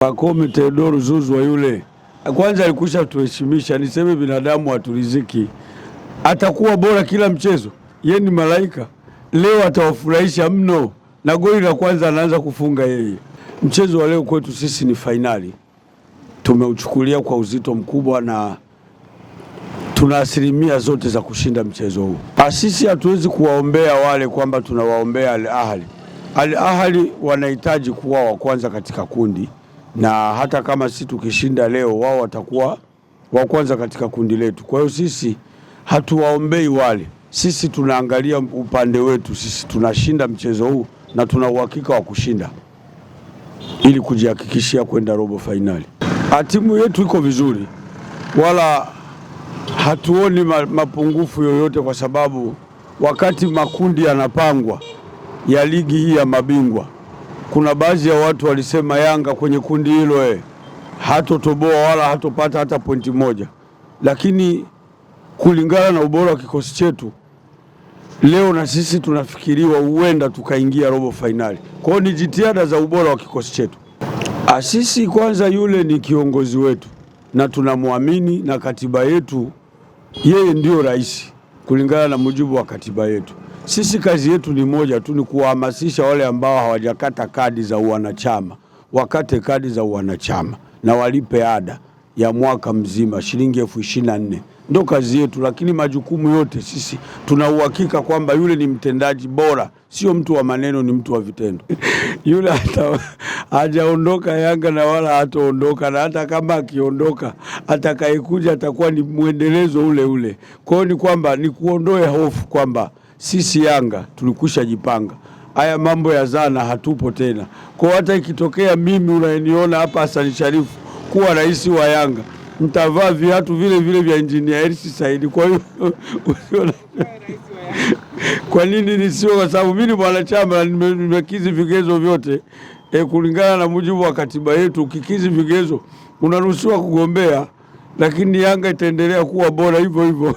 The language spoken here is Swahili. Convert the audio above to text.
Pacome Theodore Zuzwa yule kwanza alikusha tuheshimisha. Niseme binadamu haturiziki, atakuwa bora kila mchezo, ye ni malaika. Leo atawafurahisha mno, na goli la kwanza anaanza kufunga yeye. Mchezo wa leo kwetu sisi ni fainali, tumeuchukulia kwa uzito mkubwa na tuna asilimia zote za kushinda mchezo huu. Sisi hatuwezi kuwaombea wale kwamba tunawaombea Al Ahly. Al Ahly wanahitaji kuwa wa kwanza katika kundi na hata kama sisi tukishinda leo, wao watakuwa wa kwanza katika kundi letu. Kwa hiyo sisi hatuwaombei wale, sisi tunaangalia upande wetu, sisi tunashinda mchezo huu na tuna uhakika wa kushinda ili kujihakikishia kwenda robo fainali. Timu yetu iko vizuri, wala hatuoni mapungufu yoyote, kwa sababu wakati makundi yanapangwa ya ligi hii ya mabingwa kuna baadhi ya watu walisema Yanga kwenye kundi hilo hatotoboa wala hatopata hata pointi moja, lakini kulingana na ubora wa kikosi chetu leo na sisi tunafikiriwa huenda tukaingia robo fainali. Kwa hiyo ni jitihada za ubora wa kikosi chetu. Sisi kwanza, yule ni kiongozi wetu na tunamwamini, na katiba yetu yeye ndiyo rais kulingana na mujibu wa katiba yetu. Sisi kazi yetu ni moja tu, ni kuwahamasisha wale ambao hawajakata kadi za uwanachama wakate kadi za uwanachama na walipe ada ya mwaka mzima shilingi 24,000 ndo kazi yetu, lakini majukumu yote sisi tuna uhakika kwamba yule ni mtendaji bora, sio mtu wa maneno, ni mtu wa vitendo. Yule hata hajaondoka Yanga na wala hataondoka, na hata kama akiondoka, atakayekuja atakuwa ni mwendelezo ule ule. Kwa hiyo ni kwamba ni kuondoe hofu kwamba sisi Yanga tulikwisha jipanga. Haya mambo ya zana hatupo tena. Kwa hata ikitokea mimi unaniona hapa Hassan Sharifu kuwa rais wa Yanga, nitavaa viatu vile vile vya Engineer Hersi Said. Kwa hiyo kwa nini nisiwe? Kwa sababu mimi ni mwanachama na nimekizi vigezo vyote kulingana na mujibu wa katiba yetu. Ukikizi vigezo unaruhusiwa kugombea, lakini Yanga itaendelea kuwa bora hivyo hivyo.